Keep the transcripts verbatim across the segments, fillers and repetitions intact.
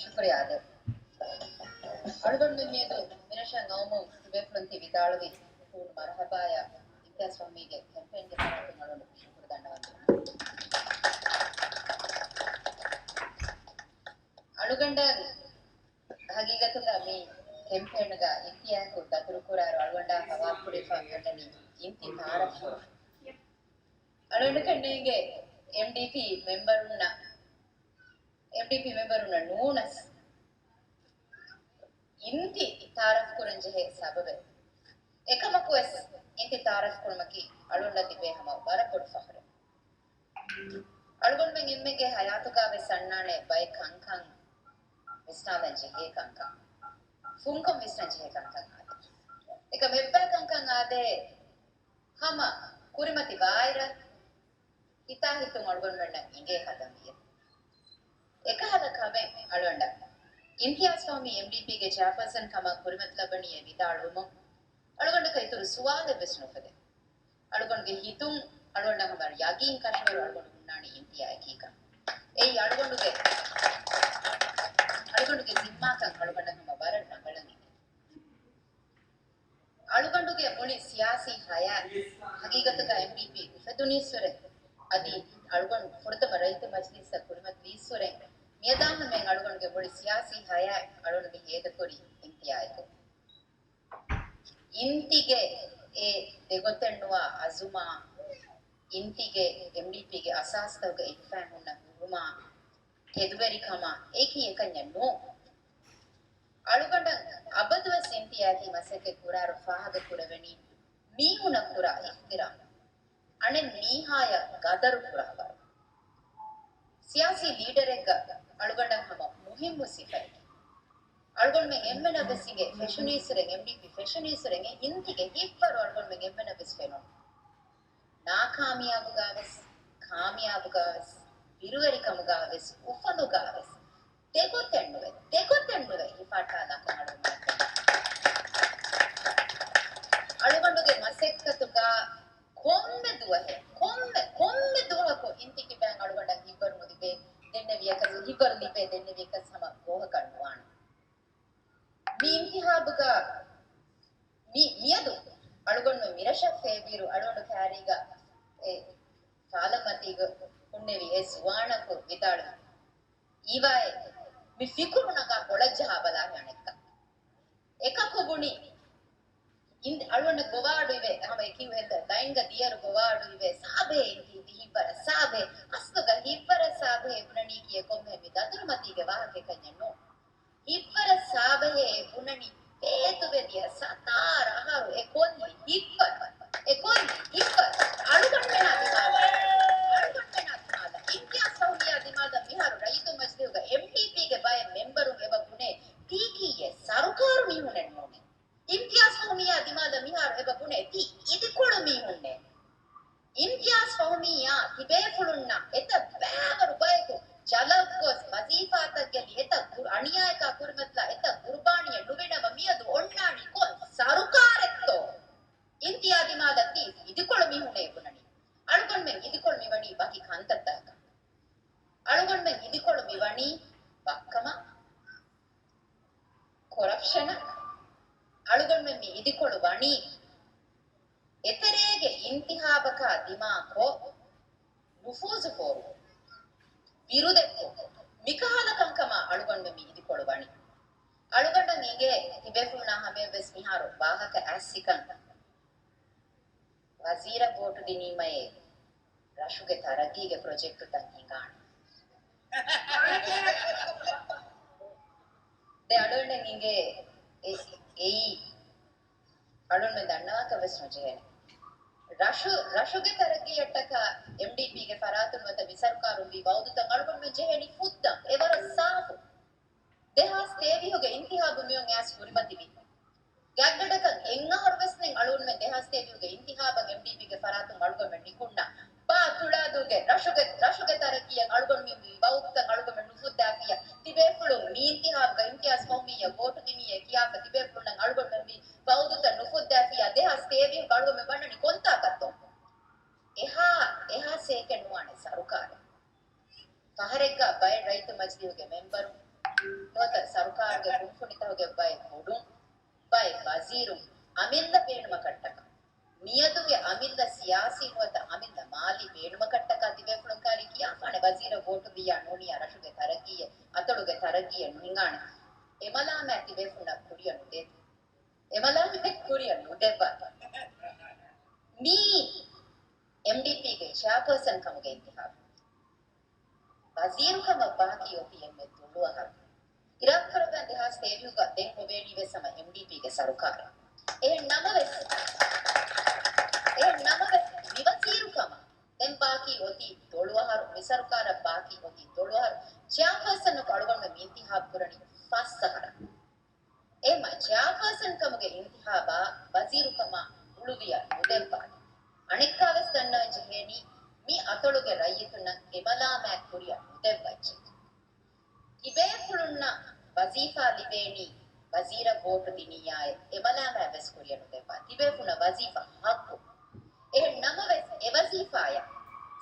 ޝުކުރިއްޔާ ދޭ. އަޅުގަނޑުމެން މިއަދު މިރަށަށް އައުމުން ތިބޭފުޅުން ތި ވިދާޅުވި ފޫނު މަރުޙަބާއަށް އިމްތިޔާޒް ފަހުމީގެ ކެމްޕޭންގެ ފަރާތުން އަޅުގަނޑު ޝުކުރު ދަންނަވަން ދެން. އަޅުގަނޑަށް ހަގީގަތުގަ މި ކެމްޕޭނުގަ އިމްތިޔާޒް ދަތުރުކުރާއިރު އަޅުގަނޑާ ހަވާލުކުރެވިފަ އޮންނަނީ އިމްތި ތަޢާރަފް ކުރުން. އަޅުގަނޑަކަށް ނޭނގޭ އެމްޑީޕީ މެމްބަރުންނަށް، އެމްޑީޕީ މެމްބަރުންނަށް ނޫނަސް އިމްތި ތަޢާރަފް ކުރަން ޖެހޭ ސަބަބެއް. އެކަމަކުވެސް އިމްތި ތަޢާރަފް ކުރުމަކީ އަޅުގަނޑަށް ލިބޭ ހަމަ ވަރަށް ބޮޑު ފަޚުރެއް. އަޅުގަނޑުމެން އެންމެންގެ ޙަޔާތުގަ ވެސް އަންނާނެ ބައެއް ކަންކަން ވިސްނާލަން ޖެހޭ ކަންކަން، ފުންކޮށް ވިސްނަން ޖެހޭ ކަންކަން އާދޭ. އެކަމް އެއްބައި ކަންކަން އާދޭ ހަމަ ކުރިމަތި ވާއިރަށް ހިތާހިތުން އަޅުގަނޑުމެންނަށް އިނގޭ ހަލަނގިއެއް. އެކަހަލަ ކަމެއް އަޅުގަނޑަށް އިމްތިޔާޒް ފަހުމީ އެމްޑީޕީގެ ޗެއާޕާސަން ކަމަށް ކުރިމަތިލަބަނީ އޭ ވިދާޅުވުމުން އަޅުގަނޑަކަށް އިތުރު ސުވާލެއް ވެސް ނުފެދޭ. އަޅުގަނޑުގެ ހިތުން އަޅުގަނޑަށް ހަމަ ޔަގީން ކަށަވަރު އަޅުގަނޑު ހުންނާނީ އިމްތިޔާއަކީ ކަން. އެއީ އަޅުގަނޑުގެ، އަޅުގަނޑުގެ ޒިންމާކަން އަޅުގަނޑަށް ހަމަ ވަރަށް ރަނގަޅަށް އިނގޭ. އަޅުގަނޑުގެ މުޅި ސިޔާސީ ހަޔާތް ހަގީގަތުގަ އެމްޑީޕީ އުފެދުނީއްސުރެ، އަދި އަޅުގަނޑު ފުރަތަމަ ރައްޔިތު މަޖިލީސްއަށް ކުރިމަތިވީއްސުރެ، މިއަދާހަމައިން އަޅުގަނޑުގެ މުޅި ސިޔާސީ ހަޔާތް އަޅުގަނޑުގެ ހޭދަކުރީ އިމްތިޔާއެކު. އިމްތިގެ އެ ދެގޮތެއްނުވާ އަޒުމާ، އިމްތިގެ އެމްޑީޕީގެ އަސާސްތަކުގަ އެއްފައި ހުންނަ ހުރުމާ، ތެދުވެރިކަމާ އެކި އެކަންޏެއް ނޫން. އަޅުގަނޑަށް އަބަދުވެސް އިމްތިޔާއަކީ މަސައްކަތް ކުރާއިރު ފާހަގަ ކުރެވެނީ މީހުނަށް ކުރާ އިޙްތިރާމް، އަނެއް މީހާޔަށް ގަދަރު ކުރާ ވަރު. ސިޔާސީ ލީޑަރެއްގަ އަޅުގަނޑަށް ހަމަ މުހިއްމު ސިފައެކޭ. އަޅުގަނޑުމެން އެންމެނަށް ވެސް އިނގޭ ފެށުނީއްސުރެން، އެމްޑީޕީ ފެށުނީއްސުރެން އެ އިމްތިގެ ހިތްވަރު އަޅުގަނޑުމެން އެންމެނަށް ވެސް ފެނުނު. ނާކާމިޔާބުގަ ވެސް، ކާމިޔާބުގަ ވެސް، ބިރުވެރިކަމުގަ ވެސް، އުފަންދުގަ ވެސް ދެގޮތެއް ނުވެ، ދެގޮތެއް ނުވެ ހިފާއްޓާލާކަށް އަޅުގަނޑުމެން. އަޅުގަނޑުގެ މަސައްކަތުގަ ކޮންމެ ދުވަހެއް، ކޮންމެ، ކޮންމެ ދުވަހަކު އިމްތި ކިބައިން އަޅުގަނޑަށް ހިތްވަރު ނުލިބޭ، ދެންނެވިޔަކަސް، ހިތްވަރު ލިބޭ، ދެންނެވިޔަކަސް ހަމަ ގޯހަކަށް ނުވާނެ. މި އިންތިހާބުގަ މި، މިއަދު އަޅުގަނޑު މިރަށަށް ފޭބިއިރު އަޅުގަނޑު ކާރީގަ އެ ފާލަމަތީގަ ހުންނެވި އެ ޒުވާނަކު ވިދާޅުވި، އީވާއޭ މި ފިކުރު ނަގާ ކޮޅަށް ޖަހާ ބަލާހެ އަނެއްކާ. އެކަކު ބުނި، އިން-، އަޅުގަނޑަށް ގޮވާއަޑު އިވޭ، ހަމަ އެކި އެތަ ލައިންގަ ދިޔައިރު ގޮވާއަޑު އިވޭ، ސާބޭ އިންތި ހިތްވަރަށް ސާބޭ، އަސްލުގަ ހިތްވަރަށް ސާބޭ ބުނަނީކީ އެ ކޮންމެ މި ދަތުރުމަތީގެ ވާހަކައެއްކަންޏެއް ނޫން. ހިތްވަރަށް ސާބެހޭ ބުނަނީ ފޭތުވެދިޔަ ސަތާރަ އަހަރު އެ ކޮންލި ހިތްވަރު، އެ ކޮންލި ހިތްވަރު އަޅުގަނޑުމެނާ ދިމާލަށް، އަޅުގަނޑުމެނާ ދިމާލަށް، އިމްތިޔާޒް ފަހުމީއާ ދިމާލަށް މިހާރު ރައްޔިތު މަޖިލީހުގަ އެމްޑީޕީގެ ބައެއް މެމްބަރުން އެބަ ބުނޭ ތީކީއެއް ސަރުކާރު މީހުނެއް ނޫނޭ. އިމްތިޔާޒް ފަހުމީއާ ދިމާލަށް މިހާރު އެބަ ބުނޭ ތީ އިދިކޮޅު މީހުންނޭ. އިމްތިޔާޒް ފަހުމީއާ ތިބޭފުޅުންނަށް އެތައް ބައިވަރު ބަޔަކު ޖަލަށް ގޮސް ވަޒީފާތައް ގެއްލި އެތައް ގުރު-، އަނިޔާއަކާ ކުރިމަތިލާ އެތައް ގުރުބާނީއެއް ނުވިނަމަ މިއަދު އޮންނާނީ ކޮން ސަރުކާރެއްތޯ؟ އިމްތިޔާޒް ދިމާލަށް ތީ އިދިކޮޅު މީހުނޭ ބުނަނީ. އަޅުގަނޑުމެން އިދިކޮޅު މިވަނީ ވަކި ކަންތައްތަކަކަށް. އަޅުގަނޑުމެން އިދިކޮޅު މިވަނީ ވައްކަމަށް، ކޮރަޕްޝަނަށް. އަޅުގަނޑުމެން މި އިދިކޮޅު ވަނީ އެތެރޭގެ އިންތިހާބަކާ ދިމާކޮށް، ނުފޫޒު ފޯރުކޮށް، ބިރުދެއްކޮށް، މިކަހަލަ ކަންކަމާ އަޅުގަނޑުމެން މި އިދިކޮޅު ވަނީ. އަޅުގަނޑަށް އިނގޭ ތިބޭފުޅުންނާ ހަމަޔަށްވެސް މިހާރު ވާހަކަ އައިސްސިކަން. ވަޒީރަށް ވޯޓު ދިނީމައޭ ރަށުގެ ތަރައްގީގެ ޕްރޮޖެކްޓުތައް ހިނގާނެ. ދެ އަޅުގަނޑަށް އިނގޭ އެ-، އެއީ އަޅުންމެ ދަންނަވާކަށް ވެސް ނުޖެހޭނެ. ރަށު، ރަށުގެ ތަރައްގީއަށްޓަކާ އެމްޑީޕީގެ ފަރާތުން ވަތަ މި ސަރުކާރުން ވީ ވައުދުތައް އަޅުގަނޑުމެން ޖެހޭނީ ފުއްދަން. އެވަރަށް ސާފު. ދެހާސް ތޭވީހުގެ އިންތިހާބު މިއޮން އައިސް ކުރިމަތިވީ. ގާތްގަނޑަކަށް އެއްއަހަރު ވެސް ނެތް އަޅުގަނޑުމެން ދެހާސް ތޭވީހުގެ އިންތިހާބަށް އެމްޑީޕީގެ ފަރާތުން އަޅުގަނޑުމެން ނިކުންނަ. ބާ ތުޅާދޫގެ ރަށުގެ، ރަށުގެ ތަރައްގީއަށް އަޅުގަނޑުމެން ވީ ވައުދުތައް އަޅުގަނޑުމެން ނުފުއްދާފިއްޔާ. ތިބޭފުޅުން މި އިންތިހާބުގަ އިމްތިޔާޒް ފަހުމީއަށް ވޯޓު ދިނީއޭ ކިޔާފަ ތިބޭފުޅުންނަށް އަޅުގަނޑުމެން ވީ ވައުދުތައް ނުފުއްދާފިއްޔާ. ދެހާސް ތޭވީހުގަ އަޅުގަނޑުމެން ވަންނަނީ ކޮންތާކަށްތޯ؟ އެހާ، އެހާ ސޭކެއް ނުވާނެ ސަރުކާރެއް. ފަހަރެއްގަ ބައެއް ރައްޔިތު މަޖިލީހުގެ މެމްބަރު، ބައެއް ބޮޑުން، ބައެއް ވަޒީރުން އަމިއްލަ ބޭނުމަކަށްޓަކާ، މިއަދުގެ އަމިއްލަ ސިޔާސީ ނުވަތަ އަމިއްލަ މާލީ ބޭނުމަކަށްޓަކާ ތިބޭފުޅުން ކާރި ކިޔާފާނެ ވަޒީރަށް ވޯޓު ދިޔާ ނޫނިޔާ ރަށުގެ ތަރައްގީއެއް، އަތޮޅުގެ ތަރައްގީއެއް ނުހިނގާނެ. އެ މަލާމާތް ތިބޭފުޅުންނަށް ކުރިއަށް ނުދޭތި. އެ މަލާމާތް ކުރިއަށް ނުދެއްވާތި. މީ އެމްޑީޕީގެ ޗެއާޕާސަން ކަމުގެ އިންތިހާބު. ވަޒީރުކަމަށް ބާކީ އޮތީ އެންމެ ދޮޅު އަހަރު. އިރާދަކުރެއްވިޔާ ދެހާސް ތޭވީހުގަ ދެން ހޮވޭނީ ވެސް ހަމަ އެމްޑީޕީގެ ސަރުކާރެއް. އެހެން ނަމަވެސް، އެހެން ނަމަވެސް މި ވަޒީރުކަމަށް ދެން ބާކީ އޮތީ ދޮޅު އަހަރު، މި ސަރުކާރަށް ބާކީ އޮތީ ދޮޅު އަހަރު. ޗެއާޕާސަނަކު އަޅުގަނޑުމެން އިންތިހާބު ކުރަނީ ފަސް އަހަރަށް. އެހެންމަ ޗެއާޕާސަން ކަމުގެ އިންތިހާބާ ވަޒީރުކަމާ އުޅުވިޔަ ނުދެއްވާނެ. އަނެއްކާވެސް ދަންނަވަން ޖެހޭނީ، މި އަތޮޅުގެ ރައްޔިތުންނަށް އެ މަލާމާތް ކުރިއަށް ނުދެއްވައްޗޭ. ތިބޭފުޅުންނަށް ވަޒީފާ ލިބޭނީ، ވަޒީރަށް ވޯޓު ދިނިއްޔާއޭ، އެ މަލާމާތް ވެސް ކުރިއަށް ނުދެއްވާ. ތިބޭފުޅުންނަށް ވަޒީފާ ހައްގު. އެހެން ނަމަވެސް، އެ ވަޒީފާއަށް،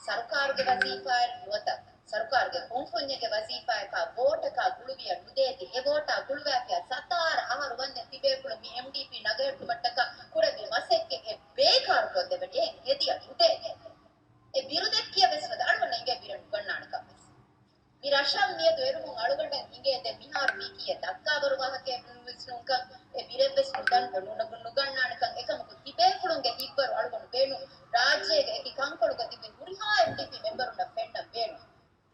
ސަރުކާރުގެ ވަޒީފާއެއް ނުވަތަ ސަރުކާރުގެ ކުންފުންޏެއްގެ ވަޒީފާއަކާ ވޯޓަކާ ގުޅުވިޔަ ނުދޭތި. އެ ވޯޓާ ގުޅުވާފިޔާ ސަތާރަ އަހަރު ވަންދެން ތިބޭފުޅުން މި އެމްޑީޕީ ނަގަހެއްޓުމަށްޓަކާ ކުރެއްވި މަސައްކަތް އެ ބޭކާރުކޮށްދެވެން އެހެން ހެދިޔަ ނުދޭ. އެ ބިރުދެއްކިޔަ ވެސް ނުދޭ. އަޅުގަނޑަށް އިނގޭ ބިރެއް ނުގަންނާނެކަން ވެސް. މި ރަށަށް މިއަދު އެރުމުން އަޅުގަނޑަށް އިނގޭ ދެން މިހާރު މީކީއެއް ދައްކާވަރު ވާހަކައެއް ވެސް ނޫންކަން، އެ ބިރެއް ވެސް ނުދަން، ނު-، ނު-، ނުގަންނާނެކަން. އެކަމަކު ތިބޭފުޅުންގެ ހިތްވަރު އަޅުގަނޑު ބޭނުން، ރާއްޖޭގެ އެކި ކަންކޮޅުގަ ތިބި ހުރިހާ އެމްޑީޕީ މެމްބަރުންނަށް ފެންނަން ބޭނުން.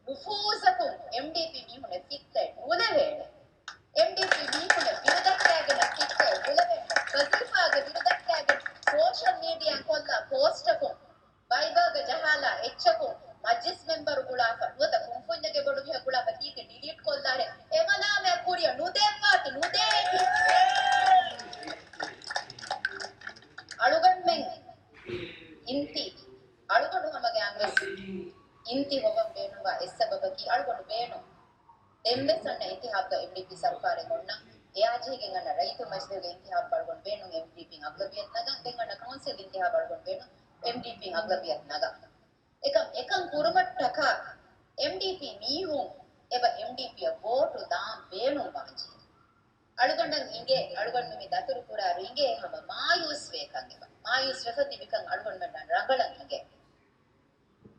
ނުފޫޒަކުން އެމްޑީޕީ މީހުނެއް ފިއްތައެއް ނުލެވޭނެ. އެމްޑީޕީ މީހުންނެއް ބިރުދައްކާގެން ފިއްތައެއް ނުލެވޭނެ. ވަޒީފާގެ ބިރުދައްކާގެން ސޯޝަލް މީޑިއާއިން ކޮށްލާ ޕޯސްޓަކުން، ވައިބާގަ ޖަހާލާ އެއްޗަކުން، މަޖިލިސް މެމްބަރު ގުޅާފަ ނުވަތަ ކުންފުންޏެއްގެ ބޮޑުމީހާ ގުޅާފަ ތީކެ ޑިލީޓް ކޮށްލާރޭ. އެ މަލާމާތް ކުރިއަށް ނުދެއްވާތި، ނުދޭތި. އަޅުގަނޑުމެން އިންތި، އަޅުގަނޑު ހަމަގައިމުވެސް އިންތި ހޮވަން ބޭނުންވާ އެއް ސަބަބަކީ އަޅުގަނޑު ބޭނުން. ދެންވެސް އަންނަ އިންތިހާބުގަ އެމްޑީޕީ ސަރުކާރެއް އޮންނަ، އެއާ ޖެހިގެން އަންނަ ރައްޔިތު މަޖިލީހުގެ އިންތިހާބު އަޅުގަނޑު ބޭނުން އެމްޑީޕީން އަޣްލަބިއްޔަތު ނަގަން، ދެން އަންނަ ކައުންސިލް އިންތިހާބު އަޅުގަނޑު ބޭނުން އެމްޑީޕީން އަޣްލަބިއްޔަތު ނަގަން. އެކަމް، އެކަން ކުރުމަށްޓަކާ އެމްޑީޕީ މީހުން އެބަ އެމްޑީޕީއަށް ވޯޓު ދާން ބޭނުންވާންޖެހޭ. އަޅުގަނޑަށް އިނގޭ، އަޅުގަނޑު މި ދަތުރު ކުރާއިރު އިނގޭ ހަމަ މާޔޫސް ވޭކަން އެބަ. މާޔޫސް ވެފަ ތިބިކަން އަޅުގަނޑުމެންނަށް ރަނގަޅަށް އިނގޭ.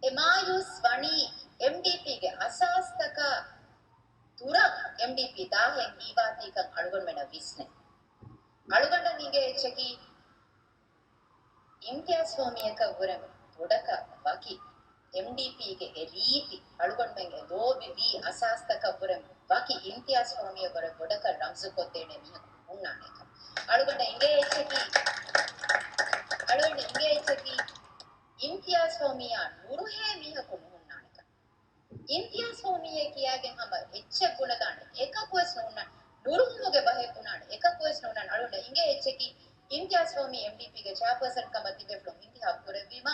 އެ މާޔޫސް ވަނީ އެމްޑީޕީގެ އަސާސްތަކާ ދުރަށް އެމްޑީޕީ ދާހެއް ހީވާތީކަން އަޅުގަނޑުމެންނަށް ވިސްނޭ. އަޅުގަނޑަށް އިނގޭ އެއްޗަކީ، އިމްތިޔާޒް ފަހުމީއަކަށްވުރެ ބޮޑަކަށް ވަކި އެމްޑީޕީގެ އެ ރީތި، އަޅުގަނޑުމެން އެ ލޯބިވީ އަސާސްތަކަށްވުރެ ވަކި އިމްތިޔާޒް ފަހުމީއަށްވުރެ ބޮޑަކަށް ރަމްޒުކޮށްދޭނެ މީހަކު ނުހުންނާނެކަން. އަޅުގަނޑަށް އިނގޭ އެއްޗަކީ، އަޅުގަނޑަށް އިނގޭ އެއްޗަކީ، އިމްތިޔާޒް ފަހުމީއާ ނުރުހޭ މީހަކު ނުހުންނާނެކަން. އިމްތިޔާޒް ފަހުމީއޭ ކިޔާގެން ހަމަ އެއްޗެއް ބުނެދާނެ އެކަކުވެސް ނުހުންނާނެ. ނުރުހުމުގެ ބަހެއް ބުނާނެ އެކަކުވެސް ނުހުންނާނެ. އަޅުގަނޑަށް އިނގޭ އެއްޗަކީ، އިމްތިޔާޒް ފަހުމީ އެމްޑީޕީގެ ޗެއާޕާސަން ކަމަށް ތިބޭފުޅުން އިންތިހާބު ކުރެއްވީމަ،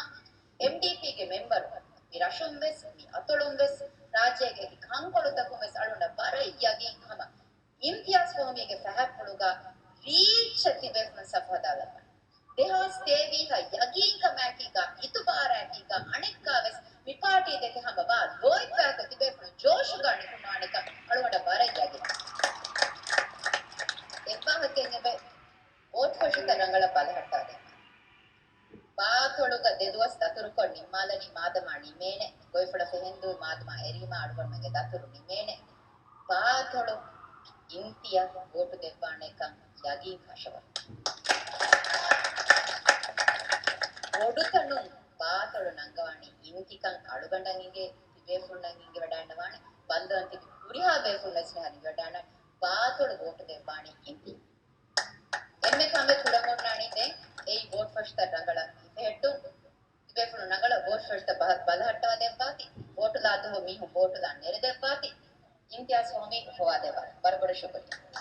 އެމްޑީޕީގެ މެމްބަރު މި ރަށުން ވެސް، މި އަތޮޅުން ވެސް، ރާއްޖޭގެ އެކި ކަންކޮޅުތަކުން ވެސް އަޅުގަނޑަށް ވަރަށް ޔަގީން ހަމަ އިމްތިޔާޒް ފަހުމީގެ ފަހަތްޕުޅުގަ ރީއްޗަށް ތިބޭފުޅުން ސަފު ހަދާލައްވަން. ދެހާސް ތޭވީހަށް ޔަގީންކަމާއެކީގަ، އިތުބާރާއެކީގަ، އަނެއްކާވެސް މި ޕާޓީ ދެކެ ހަމަ ވާ ލޯތްބާކޮށް ތިބޭފުޅުން ޖޯޝުގަ ނިކުންނާނެކަން އަޅުގަނޑަށް ވަރަށް ޔަގީން. އެއްވާހަކައެއް އެބަ ވޯޓް ފަށުތައް ރަނގަޅަށް ބަލަހައްޓާދެން. ބާތޮޅުގަ ދެދުވަސް ދަތުރުކޮށް ނިންމާލަނީ މާދަމާ ނިމޭނެ، ގޮތްފުޅަށް ފެހެންދޫ މާދަމާ އެރީމާ އަޅުގަނޑުމެންގެ ދަތުރު ނިމޭނެ. ބާތޮޅު އިންތިއަށް ވޯޓު ދެއްވާނެކަން ޔަގީން ކަށަވަރު. ބޮޑުތަނުން ބާތޮޅު ނަންގަވާނީ އިންތިކަން އަޅުގަނޑަށް އިނގޭ، ތިބޭފުޅުންނަށް އިނގިވަޑައިންނަވާނެ، ބައްލަވަން ތިބި ހުރިހާ ބޭފުޅުން ވެސް މިހާރު އިނގިވަޑައިންނަވާނެ. ބާތޮޅު ވޯޓު ދެއްވާނީ އިންތި. އެންމެ ކަމެއް ކުރަން އޮންނާނީ ދެން އެއީ ވޯޓް ފަށުތައް ރަނގަޅަށް ހިފެހެއްޓުން. ތިބޭފުޅުން ރަނގަޅަށް ވޯޓް ފަށުތައް ބަހަ-، ބަލަހައްޓަވާ ދެއްވާތި. ވޯޓުލާ ދުވަހު މީހުން ވޯޓުލާ ނެރެދެއްވާތި. އިމްތިޔާޒް ފަހުމީ ހޮވާދެއްވާ. ވަރަށް ބޮޑަށް ޝުކުރިއްޔާ.